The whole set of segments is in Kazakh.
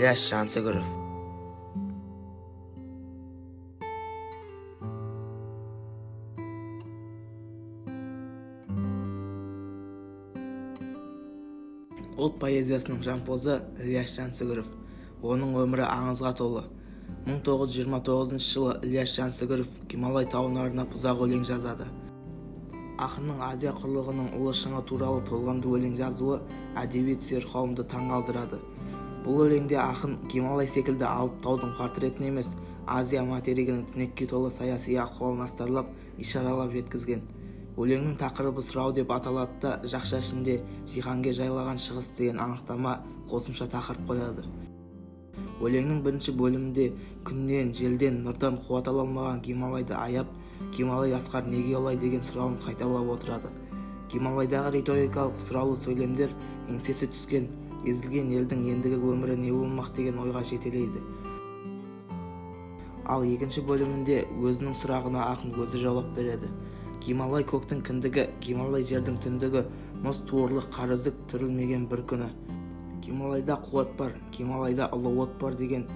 Ілияс Жансүгіров. Ұлт поэзиясының жампозы Ілияс Жансүгіров. Оның өмірі аңызға толы. 1929 жылы Ілияс Жансүгіров Гималай тауына арнап ұзақ өлең жазады. Ақынның Азия құрлығының ұлы шыңы туралы толғамды өлең жазуы әдебиет сүйер қауымды таңғалдырады. Бұл өлеңде ақын Гималай секілді алып таудың портретін емес, Азия материгінің түнекке толы саяси ахуалын астарлап, ишаралап жеткізген. Өлеңнің тақырыбы «Сұрау» деп аталады да, жақша ішінде «жиһанге жайлаған шығыс» деген анықтама, қосымша тақырып қояды. Өлеңнің бірінші бөлімінде күннен, желден, нұрдан қуат ала алмаған Гималайды аяп, «Гималай асқар неге олай?» деген сұрауын қайталап отырады. Гималайдағы риторикалық сұраулы сөйлемдер еңсесі түскен, езілген елдің ендігі өмірі не болмақ деген ойға жетелейді. Ал екінші бөлімінде өзінің сұрағына ақын өзі жауап береді. Гималай көктің кіндігі, Гималай жердің түндігі, мұз туырлық қар үзік түрілмеген бір күні. Гималайда қуат бар, Гималайда ұлы от бар деген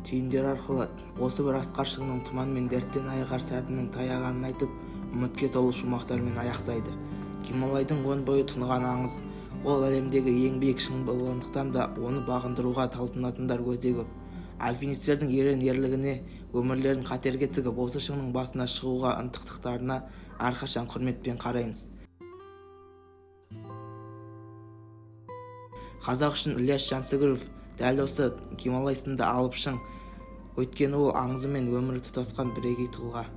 түйіндер арқылы осы бір асқар шыңның тұман мен дерттен айығар сәтінің таяғанын айтып, үмітке толы шумақтармен аяқтайды. Гималайдың өн бойы тұнған аңыз. Ол әлемдегі ең биік шың болғандықтан да оны бағындыруға талпынатындар өте көп. Альпинистердің ерен ерлігіне, өмірлерін қатерге тігіп осы шыңның басына шығуға ынтықтықтарына әрқашан құрметпен қараймыз. Қазақ үшін Ілияс Жансүгіров дәл осы Гималай сынды алып шың. Өйткені ол аңызы мен өмірі тұтасқан бірегей тұлға.